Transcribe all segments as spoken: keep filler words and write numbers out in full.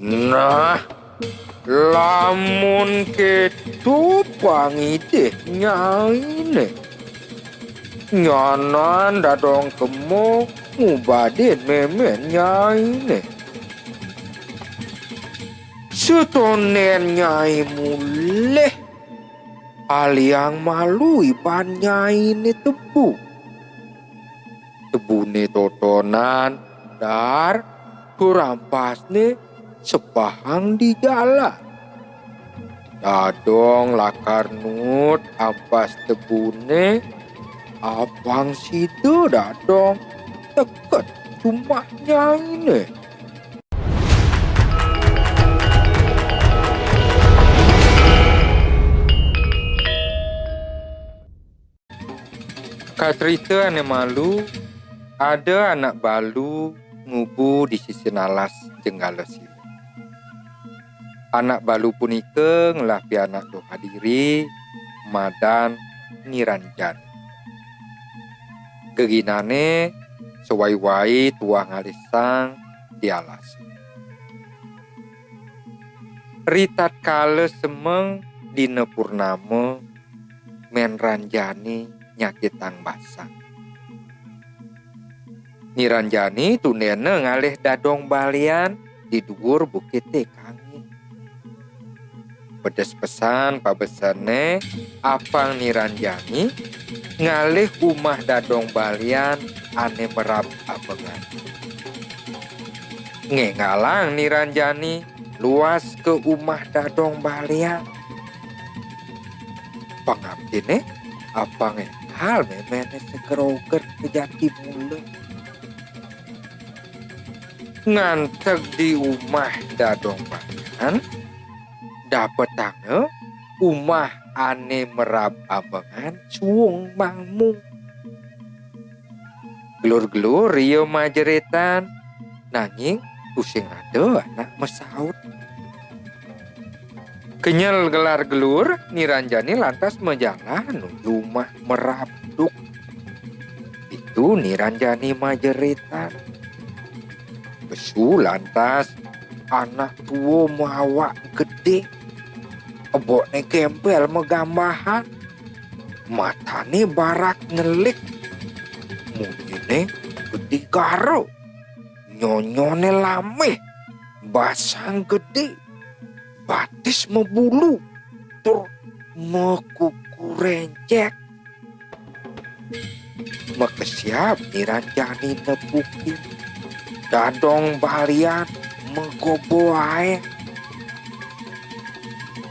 Nah, lamun kéto pangidih nyainé, nyanan Dadong kema ngubadin mémén nyainé. Satondén nyai mulih, aliang malu iban nyainé tebu. Tebuné totonan, dar, tur ampasné sepahang di jalan. Dadong lakar nuut ampas tebuné, apang sida Dadong teket umah nyainé. Kacrita ané malu, ada anak balu ngubu di sisin alas Jenggala Sila. Anak balu punika ngelah pianak tuah diri, madan Niranjani. Geginané sawai-wai tuah ngalih sang di alas. Ritatkala semeng dina purnama, Mén Ranjani nyakitang basang. Niranjani tundéna ngalih Dadong Balian di duur bukité kanggé. Pedes pesan pabesenné, apang Niranjani ngalih umah Dadong Balian ané merab abengan. Ngénggalang Niranjani luas ka umah Dadong Balian. Pangaptiné, apang énggal méméné seger-oger ka jati mula. Nganteg di umah Dadong Balian, dapetanga umah ané merab abengan suung mangmung. Gelur-gelur ia majeritan, nanging tusing ada anak masaut. Kenyel gelar gelur, Niranjani lantas majalan nuju umah merab duk. Ditu Niranjani majeritan. Pesu lantas anak tua maawak gedé, ebokné gémbél magambahan, matané barak nyelik, munyiné gedé gara, nyonyoné lamih, basang gedé, batis mabulu, tur makuku rencék. Makesiab Niranjani nepukin, Dadong Balian magobo aéng.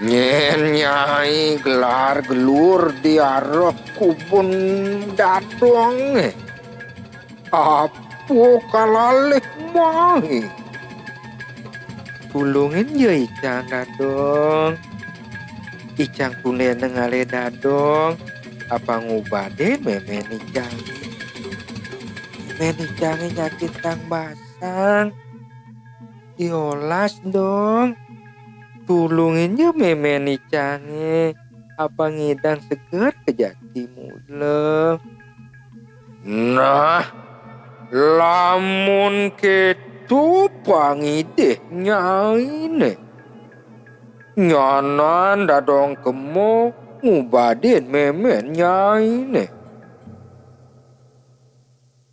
Nyén Nyai gelar gelur di arah kubun Dadongé? Apa kalalih mai? Tulungin ja icang, Dadong. Icang tundéna ngalih Dadong, apang ngubadin mémén icangé. Mémén icangé nyakitang basang. Tiolas, Dong. Tulungin ja mémén icangé, apang ngidang seger ka jati mula. Nah, lamun kéto pangidih nyainé, nyanan Dadong kema ngubadin mémén nyainé.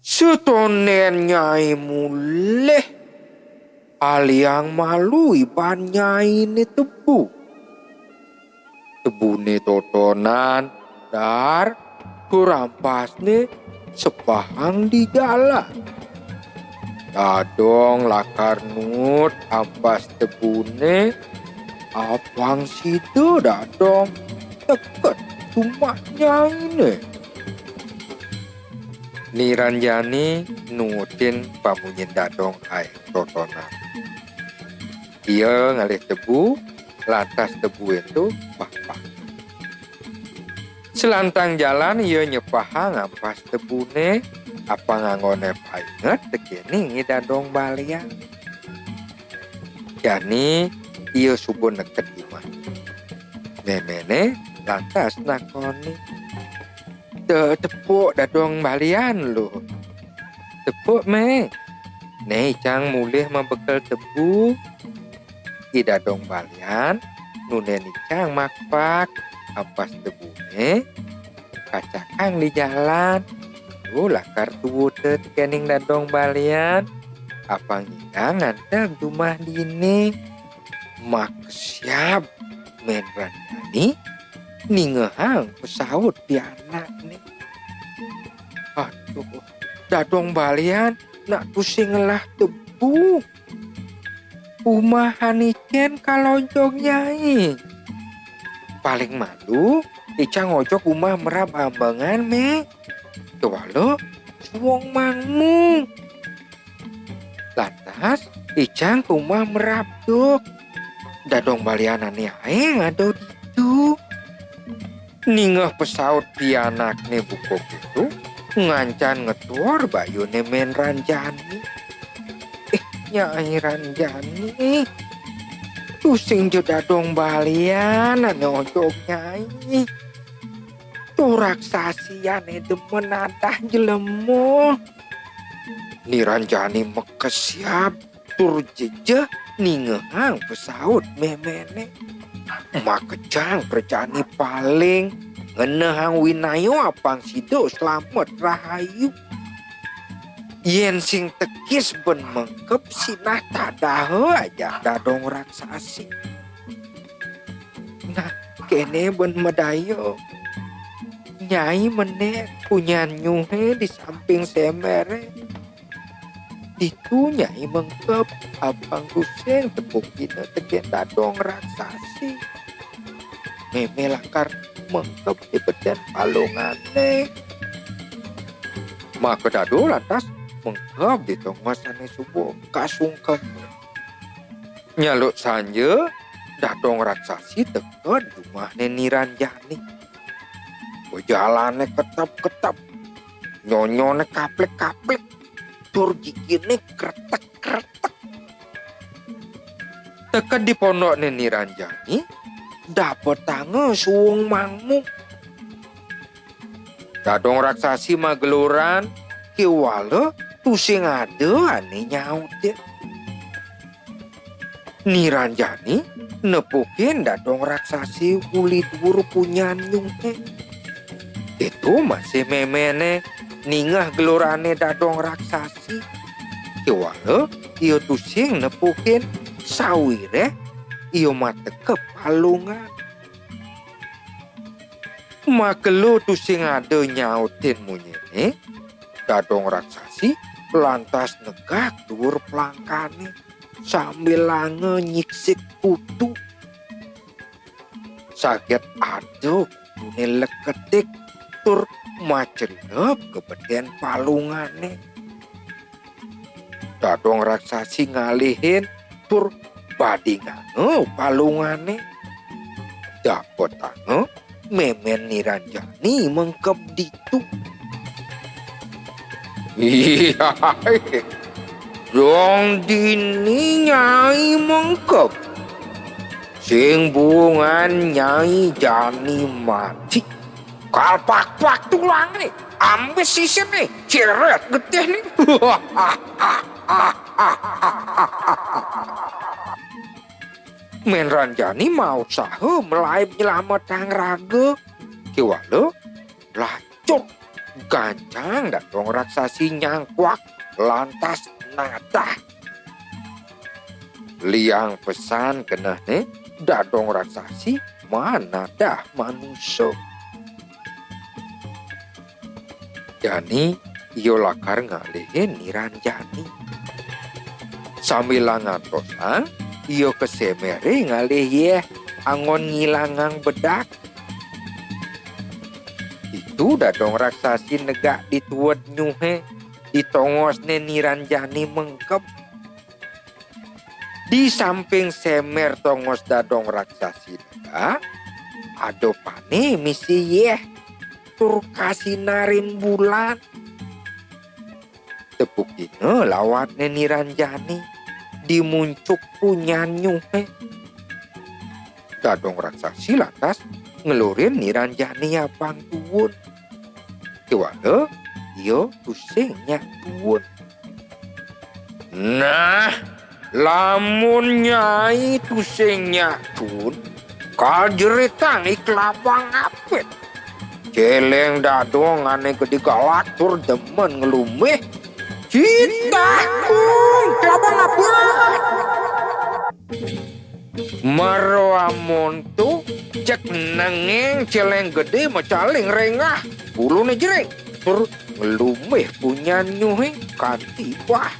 Satondén Nyai mulih, aliang malu iban nyainé tebu. Tebuné totonan, dar, tur ampasné sepahang di jalan. Dadong lakar nuut ampas tebuné, apang sida Dadong teket umah nyainé. Niranjani nuutin pamunyin Dadong aéng totonan. Ia ngalih tebu, lantas tebu ento pahpah. Salantang jalan ia nyepahang ampas tebuné, apang anggoné painget tekéning I Dadong Balian. Jani ia suba neked imah. Méméné lantas nakonin, "Te-, tepuk Dadong Balian, Luh?" "Tepuk, Mé." Né icang mulih mabekel tebu. I Dadong Balian nunén icang makpak ampas tebuné, kacakang di jalan. Tuh lakar tuuta tekéning Dadong Balian, apang nyidang nganteg jumah dini. Makesiab Mén Ranjani ningehang pesaut pianakné. Aduh, Dadong Balian nak tusing ngelah tebu. Umah ané kén kal ojog nyai. Paling malu, icang ojog umah merab ambengan, Mé. Kéwala suung mangmu. Lantas, icang ka umah merab duk. Dadong Balian ané aéng ada ditu. Ningeh pesaut pianakné buka kéto, ngancan ngetor bayuné Mén Ranjani. "Eh, Nyai Ranjani, tusing ja Dadong Balian ané ojog nyai. To raksasi ané demen nadah jelema." Ni Ranjani makesiab tur jejeh ningehang pesaut méméné. Makejang prajani paling ngenehang winaya apang sida slamet rahayu. Yén sing tekis ben mengkeb sinah tadaha ajak Dadong Raksasi. Nah, kéné ben madaya. Nyai menék punyan nyuhé di samping séméré. Ditu Nyai mengkeb, apang tusing tepukina tekén Dadong Raksasi. Mémé lakar mengkeb di bedén palungané. Maka Dadong lantas mengkeb di tongos ané suba kasungkem. Nyaluk sanja, Dadong Raksasi teked jumahné Ni Ranjani. Bejalané ketep-ketep, nyonyoné kaplik-kaplik, tur giginé kretek-kretek. Teked di pondokné Ni Ranjani, dapetanga suung mangmu. Dadong Raksasi mageluran, kéwala tusing ada ané nyautin. Ni Ranjani nepukin Dadong Raksasi uli duur punyan nyuhé. Ditu masih méméné ningeh gelurané Dadong Raksasi. Kéwala ia tusing nepukin sawiréh ia mateka palungan. Makelo tusing ada nyautin munyiné, Dadong Raksasi lantas negak duur plangkané sambilanga nyiksik kutu. Saget ada kutuné leketik tur macelep ka bedén palungané. Dadong Raksasi ngalihin tur badinganga palungané. Dapetanga mémén Ni Ranjani mengkeb ditu. "Iya, dong dini Nyai mengkeb. Sing buungan Nyai jani mati. Kalpak-pak tulangné, ambis sisipné, cérét getihné." Mén Ranjani mausaha malaib nyelametang raga. Kéwala lacut gancang Dadong Raksasi nyangkuak lantas nadah. Liang pesan kenehné Dadong Raksasi maan nadah manusa. Jani ia lakar ngalihin Ni Ranjani. Sambilang ngantosang, ia ka séméré ngalih yéh anggon ngilangang bedak. Ditu Dadong Raksasi negak di tued nyuhé, di tongosné Ni Ranjani mengkeb. Di samping sémér tongos Dadong Raksasi negak, ada pané misi yéh tur kasinarin bulan. Tepukina lawatné Ni Ranjani di muncuk punyan nyuhé. Dadong Raksasi lantas ngelurin Ni Ranjani apang tuun. Kéwala ia tusing nyak tuun. Nah, lamun Nyai tusing nyatun, kajeritang i klabang apit. Céléng dadong ané gedé galak tur demen ngelumih. Citah kung klabang apit. Maro amonto, cék nengéng céléng gedé macaling réngah, buluné jering, tur ngelumih punyan nyuhé kanti bah.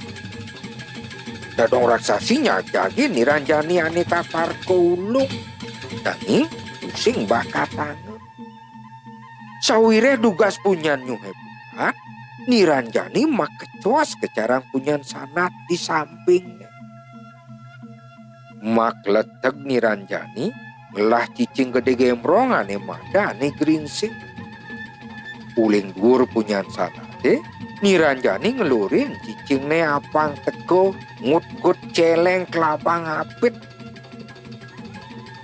Dadong raksasi nyajagin Ni Ranjani ané tatar ka ulung, nanging tusing bakatanga. Sawiréh dugas punyan nyuhé bulat, Ni Ranjani makecos ka carang punyan sanat di sampingné. Makleteg Ni Ranjani ngelah cicing gedé gémbrong ané madané gringsing. Uling duur punyan sanaté, Ni Ranjani ngelurin cicingné apang teka ngutgut céléng klabang apit.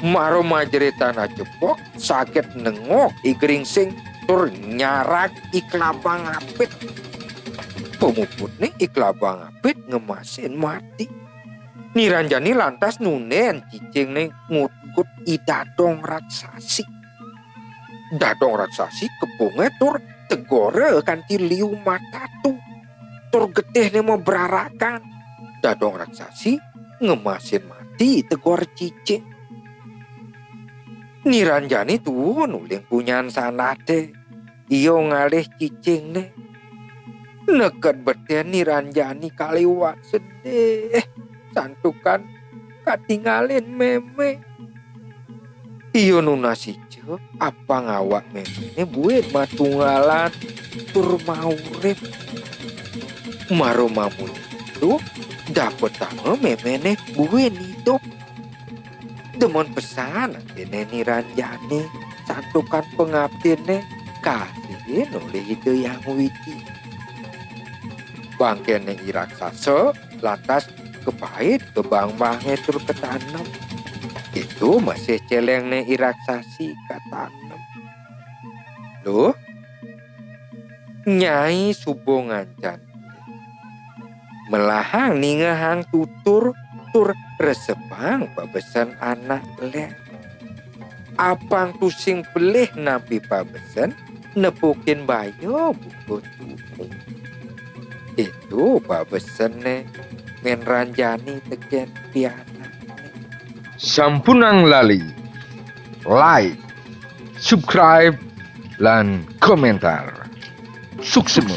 Maro majeritan acepok, saget nengok i gringsing tur nyarag i klabang apit. Pamuputné i klabang apit ngemasin mati. Ni Ranjani lantas nundén cicingné ngutgut i dadong raksasi. Dadong raksasi kepungé tur tegora kanti liu matatu. Tur getihné mabrarakan. Dadong raksasi ngemasin mati tegor cicing. Ni Ranjani tuun uling punyan sanaté. Ia ngalih cicingné. Neked betén Ni Ranjani kaliwat sedih. Santukan katingalin mémé. Ia nunas ica apang awak méméné buin matunggalan tur maurip. Maro mamuji ditu, dapetanga méméné buin idup. Demen pesan atiné Ni Ranjani, santukan pangaptinné kasihin olih Ida Hyang Widhi. Bangkéné i raksasa lantas kapait ka bangbangé tur katanem. Ditu masih céléngné i raksasi katanem. Luh, Nyai suba ngancan. Melahang ningehang tutur tur resepang pabesen anak lén. Apang tusing pelih nampi pabesen, nepukin baya bukuh tutur. Ditu pabesenné Mén Ranjani tekén pianakné. Sampunang lali like, subscribe, lan komentar. Suksma.